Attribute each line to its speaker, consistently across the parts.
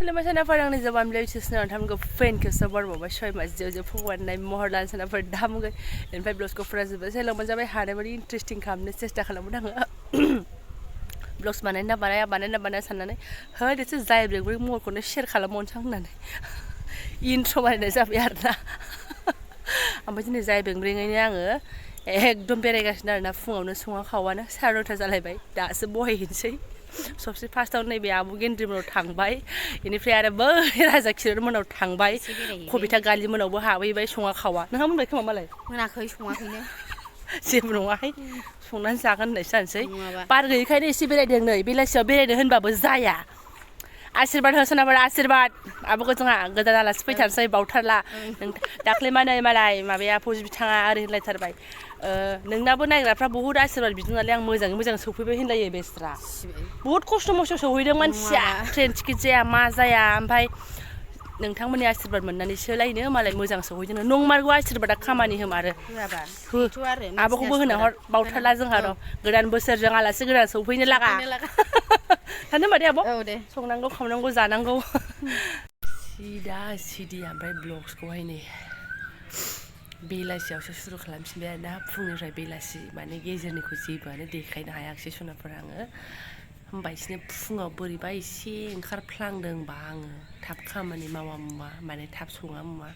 Speaker 1: Kalau sana parang ni Jobanivlog channel na tham ko friend ko sa bar ba shoy mas jo phogwan nai mohorlan sana par dam ga en pai blogs ko phrase ba sai lama jabai hare bari interesting khamne chesta khalamud anga blogs banana banana sanane ha dese jai break break mor ko ne share khalamon sangnane intro banana jabai arna ambai jini jai break break ni anga एकदम बेरायगासिनो आरोना फुङावनो सङा खावानो 9:30 जालायबाय दासो बहायहैनोसै सबसे फार्स्टआव नैबे आबु गेन्द्रिमोनाव थांबाय बेनिफ्राय आरो बै राजा खिरमोनाव थांबाय कबिता गालिमोनावबो हाबहैबाय सङा खावा नोंहा मोनबाय खोमा मालाय
Speaker 2: मोनाखै सङाखैनो
Speaker 1: जेबो नङाहाय संनानै जागोन होननायसो जानोसै बार गैयैखायनो एसे बेरायदों नै बेलासियाव बेरायनो होनबाबो जाया आशीर्बाद होसोनाबर आशीर्बाद आबोखौ जोंहा गोदान आलासि फैथारसै बावथारला दाख्लै मा नै मालाय माबाया फौजि बिथाङा ओरै होनलायथारबाय नोंनाबो नायग्राफ्रा बहुद आशीर्बाद बिदों नालाय आं मोजाङै मोजां सौफैबाय होनलायो बेस्रा बहुद खस्थ' मस्थ' सौहैदों मानसिया ट्रेन टिकेट जाया मा जाया ओमफ्राय नोंथांमोननि आशीर्बाद मोननानैसो लायनो मालाय मोजां सौहैदों नंमारगौ आशीर्बादा खामानि होमारो आबोखौबो होना हर बावथारला जोंहा र' गोदान बोसोरजों आलासि गोदान सौफैनो लागा थानो होनबा दे आब' संनांगौ खावनांगौ जानांगौ सिदा सिदि ओमफ्राय ब्लग्सखौहाय नै बेलासियावसो सुरु खालामफिनबाय आरोना फुंनिफ्राय बेलासि माने गेजेरनिखौ जेबोआनो देखायनो हायाखिसै सनाफोर आङो होमबा बिसोरनो फुङाव बोरैबा एसे ओंखारफ्लांदोंबा आङो थाब खामानि मावा मुवा माने थाब सङा मुवा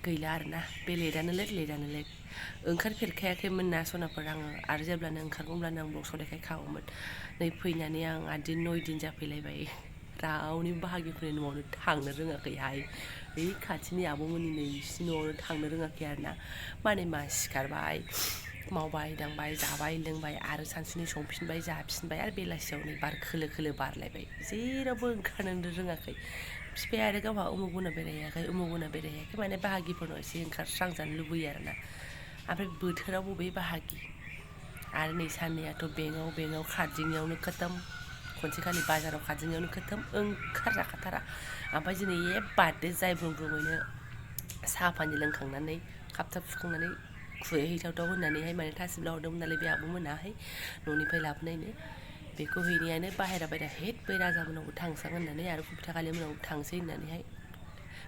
Speaker 1: गैला आरोना बे लेटआनो लेट ओंखारफेरखायाखैमोन ना सनाफोर आङो आरो जेब्लानो ओंखारगौब्लानो आं ब्लग देखायखागौमोन नै फैनानै आं 8 दिन 9 दिन जाफैलायबाय रावनिबो बाहागिफोरनि न'आवनो थांनो रोङाखैहाय बै खाथिनि आब'मोननि नै बिसिनि न'आवनो थांनो रोङाखै आरोना माने मा सिखारबाय मावबाय दांबाय जाबाय लोंबाय आरो सानसुनि संफिनबाय जाफिनबाय आरो बेलासियाव नै बार खोलो खोलो बारलायबाय जेरावबो ओंखारनो रोङाखै बिफाया आरो गावहा उमुग मोनाव बेरायहैयाखै माने बाहागिफोरनाव एसे ओंखारस्रांजानो लुबैयो आरोना ओमफ्राय बोथोराव बबे बाहागि आरो नै साननैयाथ' बेंकआव खारदिंनायावनो खतम खनसेखालि बाजाराव खारदिंनायावनो खतम ओंखारजाखाथारा ओमफ्राय दिनै बार्थडे जाय बुंब्रुङैनो साहा पानि लोंखांनानै खाब थाब सुखांनानै खुहैथावथाव होननानैहाय माने थासिब्ला हरदोंमोन नालाय बे आब'मोनाहाय न'निफ्राय लाबोनायनो बेखौ हैनायानो बाहेरा हेट बै राजामोनावबो थांसां होननानै आरो कबिता गालिमोनावबो थांसै होननानैहाय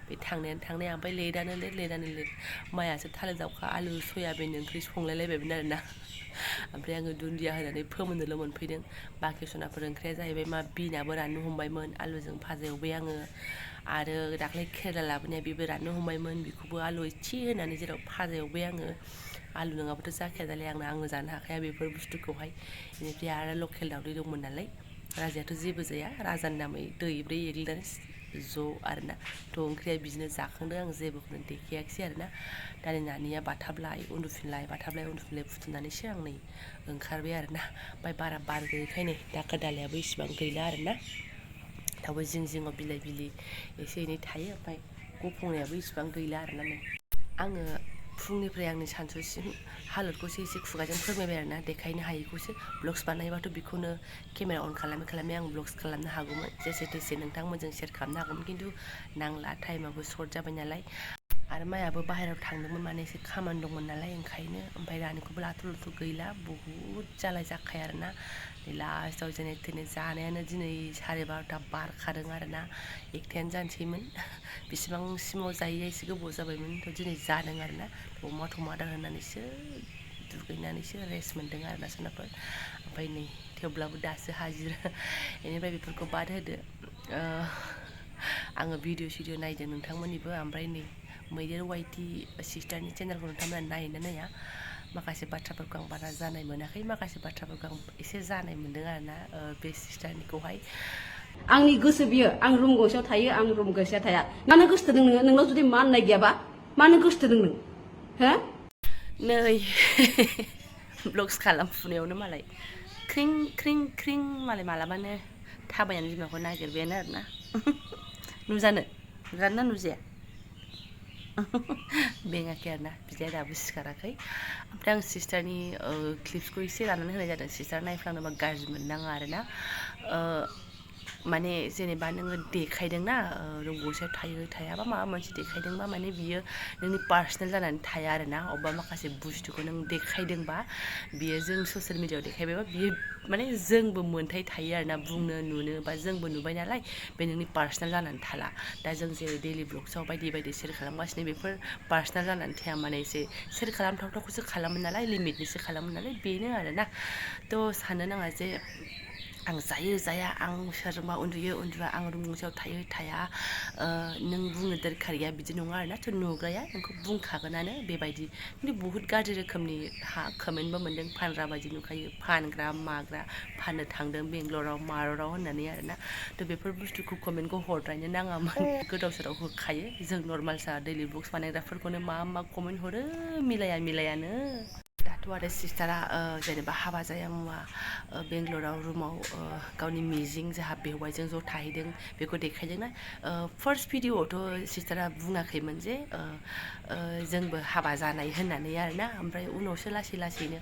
Speaker 1: बे थांनाया ओमफ्राय लेटआनो लेट माइयासो थालिर दाउखा आलु सयाबिन ओंख्रि संलायलायबायमोन आरोना ओमफ्राय आङो दुन्दिया होनानै फोमोननोल' मोनफैदों बाखि सनाफोर ओंख्रिया जाहैबाय मा बिनाबो राननो हमबायमोन आलुजों भाजा एवबाय आङो आरो दाख्लै केरेला लाबोनाया बेबो राननो हमबायमोन बेखौबो आलु एसे होनानै जेराव भाजा एवबाय आङो आलु नङाबाथ' जाखाया दालाय आङो जानो हाखाया बेफोर बुस्थुखौहाय बेनिफ्राय आरो लकेल दावदै दंमोन नालाय राजायाथ' जेबो जाया राजानि नामै दै 4 एग्लिनानै ज' आरोना थ' ओंख्रिया बिदिनो जाखांदों आं जेबोखौनो देखायाखिसै आरोना दानि नानिया बाथाबलाय उन्दुफिनलाय फुथुनानैसो आं नै ओंखारबाय आरोना ओमफ्राय बारा बार गैयैखाय नै दाखोर दालायाबो इसिबां गैला आरोना थेवबो जिङाव बिलाइ बिलि एसे एनै थायो ओमफ्राय गफंनायाबो इसिबां गैला आरोना नै आङो फुंनिफ्राय आंनि सानसुसिम हालोदखौसो एसे खुगाजों फोरमायबाय आरोना देखायनो हायैखौसो ब्लग्स बानायबाथ' बेखौनो केमेरा अन खालामै आं ब्लग्स खालामनो हागौमोन जेसे थेसे नोंथांमोनजों शेयार खालामनो हागौमोन खिन्थु नांला टाइमाबो सर्ट जाबाय नालाय आरो माइयाबो बाहेरायाव थांदोंमोन माने एसे खामानि दंमोन नालाय ओंखायनो ओमफ्राय रानिखौबो लाथु गैला बहुद जालाय जाखायो आरोना लास्टआव जेने थेने जानायानो दिनै 12:30 बारखादों आरोना 1थायानो जानोसैमोन बेसेबांसिमाव जायैया एसे गोबाव जाबायमोन थ' दिनै जादों आरोना अमा आदार होनानैसो दुगैनानैसो रेस्ट मोन्दों आरोना सोनाफोर ओमफ्राय नै थेवब्लाबो दासो हाजिरा बेनिफ्राय बेफोरखौ बाद होदो आङो भिडिअ नायदों नोंथांमोननिबो ओमफ्राय नै मैदेर YT सिस्टारनि चेनेलखौ नोंथांमोना नायोना नाया माखासे बाथ्राफोरखौ आं बारा जानाय मोनाखै माखासे बाथ्राफोरखौ आं एसे जानाय मोन्दों आरोना बे सिस्टारनिखौहाय
Speaker 2: आंनि गोसो बियो आं रुम गंसेयाव थायो आं रुम गंसेयाव थाया मानो गोसोथोदों नोङो नोंनाव जुदि माननाय गैयाबा मानो गोसोथोदों नों हो
Speaker 1: नै ब्लग्स खालामफुनायावनो मालाय ख्रिं मालाय मालाबानो थाबायनानै बिमाखौ नागिरबायानो आरोना नुजानो नुजाया बेङाखै आरोना बिदाया दाबो सिखाराखै ओमफ्राय आं सिस्टारनि क्लिप्सखौ एसे लानानै होनाय जादों सिस्टार नायफ्लांनोबा गाज्रि मोननाङा आरोना माने जेनेबा नोङो देखायदोंना रुम गंसेयाव थायो थायाबा माबा मोनसे देखायदोंबा माने बियो नोंनि पार्सनेल जानानै थाया आरोना अबेबा माखासे बुस्थुखौ नों देखायदोंबा बियो जों ससियेल मिडियायाव देखायबायबा बियो माने जोंबो मोन्थाय थायो आरोना बुंनो नुनो बा जोंबो नुबाय नालाय बे नोंनि पार्सनेल जानानै थाला दा जों जेरै दैलि ब्लग्सआव बायदि बायदि शेयार खालामगासिनो बेफोर पार्सनेल जानानै थाया माने एसे शेयार खालामथावथावखौसो खालामो नालाय लिमिटनिसो खालामो नालाय बेनो आरोना थ' साननो नाङा जे आं जायो जाया आं सोरजोंबा उन्दुयो उन्दुआ आं रुम गंसेयाव थायो थाया नों बुंनो दरखार गैया बिदि नङा आरोना थ' नुग्राया नोंखौ बुंखागोनानो बेबायदि खिन्थु बुहुत गाज्रि रोखोमनि कमेन्टबो मोन्दों फानग्रा बायदि नुखायो फानग्रा माग्रा फाननो थांदों बेंगलराव मारराव होननानै आरोना थ' बेफोर बुस्थुखौ कमेन्टखौ हरद्रायनो नाङामोन गोदाव सोराव होखायो जों नर्मालसा दैलि ब्लग्स बानायग्राफोरखौनो मा कमेन्ट हरो मिलायानो दाथ' आरो सिस्टारा जेनेबा हाबा जाया मुवा बेंगलराव रुमाव गावनि मिजिं जोंहा बेवाइजों ज' थाहैदों बेखौ देखायदोंना फार्स्ट भिडिअ'आवथ' सिस्टारा बुङाखैमोन जे जोंबो हाबा जानाय होननानै आरोना ओमफ्राय उनावसो लासैनो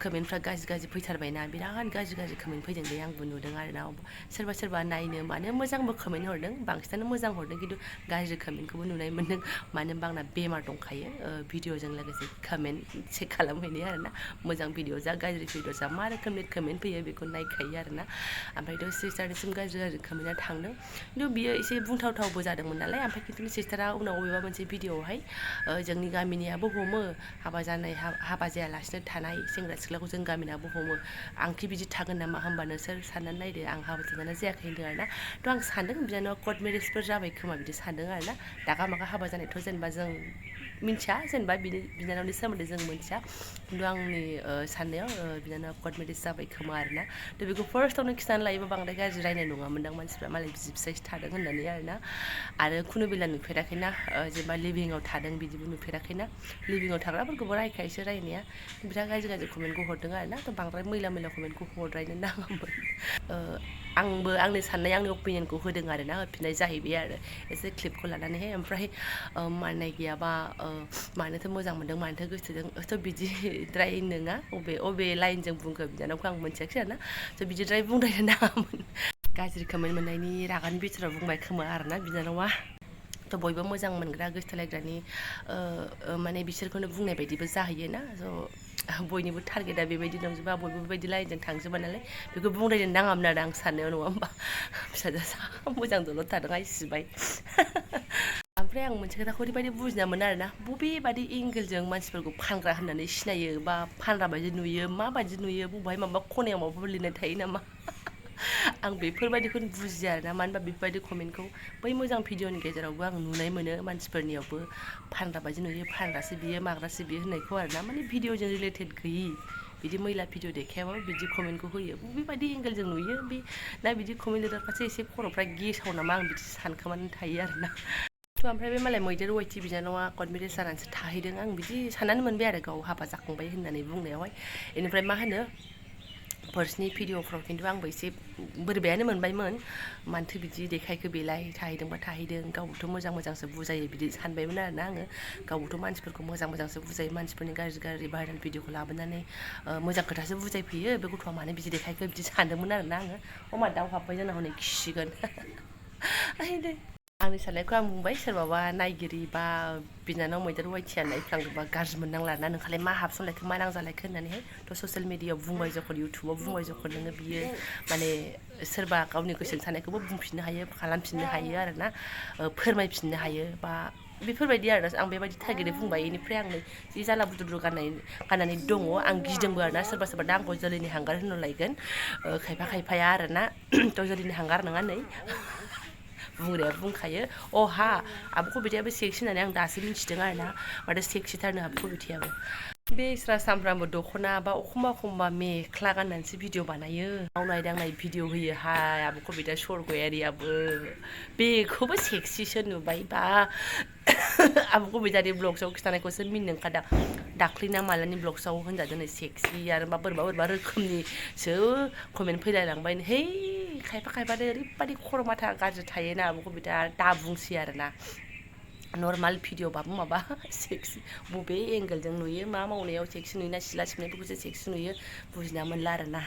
Speaker 1: कमेन्टफ्रा गाज्रि फैथारबायना बिराद गाज्रि कमेन्ट फैदों दे आंबो नुदों आरोना सोरबा नायनो मानो मोजांबो कमेन्ट हरदों बांसिनानो मोजां हरदों खिन्थु गाज्रि कमेन्टखौबो नुनाय मोन्दों मानो होनबा आंना बेमार दंखायो भिडिअ'जों लोगोसे कमेन्ट चेक खालामहैनाय आरोना मोजां भिडिअ जा गाज्रि भिडिअ जा मा रोखोमनि कमेन्ट फैयो बेखौ नायखायो आरोना ओमफ्रायथ' सिस्टारनिसिम गाज्रि कमेन्टआ थांदों खिन्थु बियो एसे बुंथावथावबो जादोंमोन नालाय ओमफ्राय खिन्थु सिस्टारा उनाव बबेबा मोनसे भिडिअआवहाय जोंनि गामिनियाबो हमो हाबा जानाय हाबा जायालासिनो थानाय सेंग्रा सिख्लाखौ जों गामिनाबो हमो आंखि बिदि थागोन नामा होमबा नोंसोर साननानै नायदो आं हाबा जाना जायाखै होनदों आरोना थ' आं सानदों बिनानावा कर्ट मेरेजफोर जाबाय खोमा बिदि सानदों आरोना दागा मागा हाबा जानायथ' जेनेबा जों मिन्थिया जेनेबा बिनानावनि सोमोन्दै जों मिन्थिया खिन्थु आंनि साननायाव बिनानावा कर्ट मेरेज जाबाय खोमा आरोना थ' बेखौ फार्स्टआवनो खिथानानै लायोबा बांद्राय गाज्रि रायनाय नङामोनदां मानसिफ्रा मालाय बिसि फिसायसो थादों होननानै आरोना आरो खुनु बेला नुफेराखैना जेनेबा लिभिंआव थादों बिदिबो नुफेराखैना लिभिंआव थाग्राफोरखौबो रायखायोसो रायनाया बिराद गाज्रि कमेन्टखौ हरदों आरोना थ' बांद्राय मैला कमेन्टखौ हरद्रायनो नाङामोन आंबो आंनि साननाय आंनि अपिनियनखौ होदों आरोना होफिननाय जाहैबाय आरो एसे क्लिपखौ लानानैहाय ओमफ्राय माननाय गैयाबा मानोथो मोजां मोन्दों मानोथो गोसोथोदों थ' बिदिद्राय नङा अबे लाइनजों बुंखो बिनानावखौ आं मोनथियाखै आरोना थ' बिदिद्राय बुंद्रायनो नाङामोन गाज्रि कमेन्ट मोननायनि रागानि बिथोराव बुंबाय खोमा आरोना बिनानावा थ' बयबो मोजां मोनग्रा गोसोथोलायग्रानि माने बिसोरखौनो बुंनाय बायदिबो जाहैयोना स' बयनिबो टारगेटआ बेबायदि नंजोबा बयबो बेबायदि लाइनजों थांजोबा नालाय बेखौ बुंद्रायनो नाङामोन आरो आं साननायाव नङा होमबा फिसाजोआ मोजां दलद थादों सिबाय ओमफ्राय आं मोनसे खोथाखौ ओरैबायदि बुजिना मोनो आरोना बबेबायदि एंगेलजों मानसिफोरखौ फानग्रा होननानै सिनायो बा फानग्रा बायदि नुयो माबायदि नुयो बबेहाय माबा खनायाव माबाफोर लिरनाय थायो नामा आं बेफोरबायदिखौ बुजिया आरोना मानो होनबा बेफोरबायदि कमेन्टखौ बै मोजां भिडिअनि गेजेरावबो आं नुनाय मोनो मानसिफोरनियावबो फानग्रा बायदि नुयो फानग्रासो बियो माग्रासो बियो होननायखौ आरोना माने भिडिअजों रिलेटेड गैयि बिदि मैला भिडिअ देखायाबाबो बिदि कमेन्टखौ होयो बबेबायदि एंगेलजों नुयो बे ना बिदि कमेन्ट लिरग्राफ्रासो एसे खर'फ्रा गेसाव नामा आं बिदि सानखोमानानै थायो आरोना ओमफ्राय बे मालाय मैदेर YT बिनानावा कर्ट मेरेज जानानैसो थाहैदों आं बिदि साननानै मोनबाय आरो गाव हाबा जाखांबाय होननानै बुंनायावहाय बेनिफ्राय मा होनो फार्स्टनि भिडिअफ्राव खिन्थु आंबो एसे बोरैबायानो मोनबायमोन मानोथो बिदि देखायखो बेलाय थाहैदोंबा थाहैदों गावबोथ' मोजांसो बुजायो बिदि सानबायमोन आरोना आङो गावबोथ' मानसिफोरखौ मोजांसो बुजायो मानसिफोरनि गाज्रि भाइरेल भिडिअखौ लाबोनानै मोजां खोथासो बुजायफैयो बे गथ'आ मानो बिदि देखायखो बिदि सानदोंमोन आरोना आङो अमा दाउ हाबबाय जोंना हनै खिसिगोन आंनि साननायखौ आं बुंबाय सोरबाबा नायगिरि बा बिनानाव मैदेर YT नायफ्लांदोंबा गाज्रि मोननांला आरोना नोंखालाय मा हाबसनलायखो मा नांजालायखो होननानैहाय थ' ससियेल मिडियायाव बुंबाय जखन इउटुबाव बुंबाय जखन नोङो बियो माने सोरबा गावनि गोसोनि साननायखौबो बुंफिननो हायो खालामफिननो हायो आरोना फोरमायफिननो हायो बा बेफोरबायदि आरो आं बेबायदि टारगेटै बुंबाय बेनिफ्राय आं नै जि जाला बुद्रु गाननानै दङ आं गिदोंबो आरोना सोरबा दा आंखौ जोलैनि हांगार होनो लायगोन खायफाया आरोना थ' जोलैनि हांगार नङा नै बुंग्राया बुंखायो अहा आब' कबितायाबो सेक्सि होननानै आं दासो मिन्थिदों आरोना माथो सेक्सिथारनो आब' कबितायाबो बेस्रा सामफ्रामबो दख'ना बा एखमबा मेख्ला गाननानैसो भिडिअ बानायो मावनाय दांनाय भिडिअ होयो हाय आब' कबिता सरगयारियाबो बेखौबो सेक्सिसो नुबाय बा आब' कबितानि ब्लग्सआव खिथानायखौसो मिनिनो ओंखारदां दाख्लैना मालानि ब्लग्सआव होनजादों सेक्सि आरो बोरैबा रोखोमनिसो कमेन्ट फैलायलांबाय है खायफानो ओरैबायदि खर' माथा गाज्रि थायोना आब' कबिता दा बुंसै आरोना नर्माल भिडिअबाबो माबा सेक्सि बबे एंगेलजों नुयो मा मावनायाव सेक्सि नुयोना सिला सिबनायफोरखौसो सेक्सि नुयो बुजिना मोनला आरोना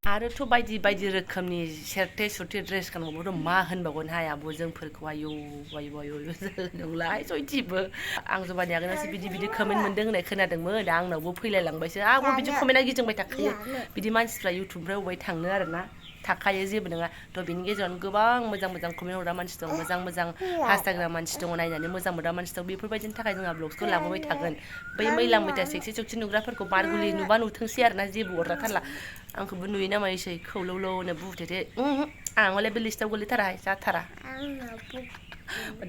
Speaker 1: आरोथ' बायदि बायदि रोखोमनि सेरथे सुरथे ड्रेस गानबाबोथ' मा होनबावगोनहाय आब' जोंफोरखौ आयौ आयौ आयौ नंलाहाय सयथिबो आं जबानि आगोलावसो बिदि कमेन्ट मोनदों होननाय खोनादोंमोन दा आंनावबो फैलायलांबायसो आंबो बिदि कमेन्टआ गिदिंबाय थाखायो बिदि मानसिफ्रा इउटुबनिफ्राय अबाय थांनो आरोना थाखायो जेबो नङा थ' बिनि गेजेरावनो गोबां मोजां मोजां कमेन्ट हरग्रा मानसि दं मोजां मोजां हास्थायग्रा मानसि दङ नायनानै मोजां मोनग्रा मानसि दं बेफोरबायदिनि थाखाय जोंहा ब्लग्सखौ लाबोबाय थागोन बै मैला मैथा सेक्सि सेक्सि नुग्राफोरखौ बारगुलि नुबा नुथोंसै आरोना जेबो अरजाथारला आंखौबो नुयो ना मायोसै खौलौलौनो बुथेथे आं हले बे लिस्टआव गोलैथाराहाय जाथारा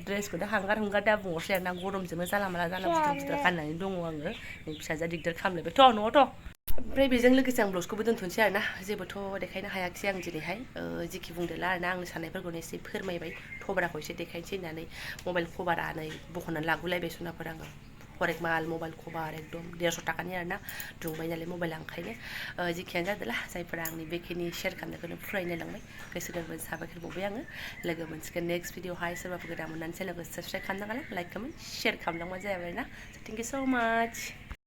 Speaker 1: ड्रेसखौ दा हांगार हुंगार दा बुंहरसै आरोना गरमजोंनो जाला माला जाला बुथुर बुथुर गाननानै दङ आङो नै फिसाजोआ दिगदार खालामलायबाय थ' न'आव थ' ओमफ्राय बेजों लोगोसे आं ब्लग्सखौबो दोनथ'नोसै आरोना जेबोथ' देखायनो हायाखिसै आं दिनैहाय जेखि बुंदोला आरोना आंनि साननायफोरखौनो एसे फोरमायबाय थब्राखौ एसे देखायनोसै होननानै मबाइल कभारा नै बख'नानै लाबोलायबाय सनाफोर आङो हरेक माल मबाइल कभार एकदम 150 थाखानि आरोना दुंबाय नालाय मबाइला ओंखायनो जेखियानो जादोला जायफोरा आंनि बेखिनि शेयार खालामनायखौनो फुरायनाय लांबाय गोसो गोरबोजों साबायखर बावबाय आङो लोगो मोनसिगोन नेक्स्ट भिडिअआवहाय सोरबाफोर गोदान मोननानै चेनेलखौ साबस्क्राइब खालामना लाइक कमेन्ट शेयार खालामलांबानो जाबाय ना थेंक इउ स' माच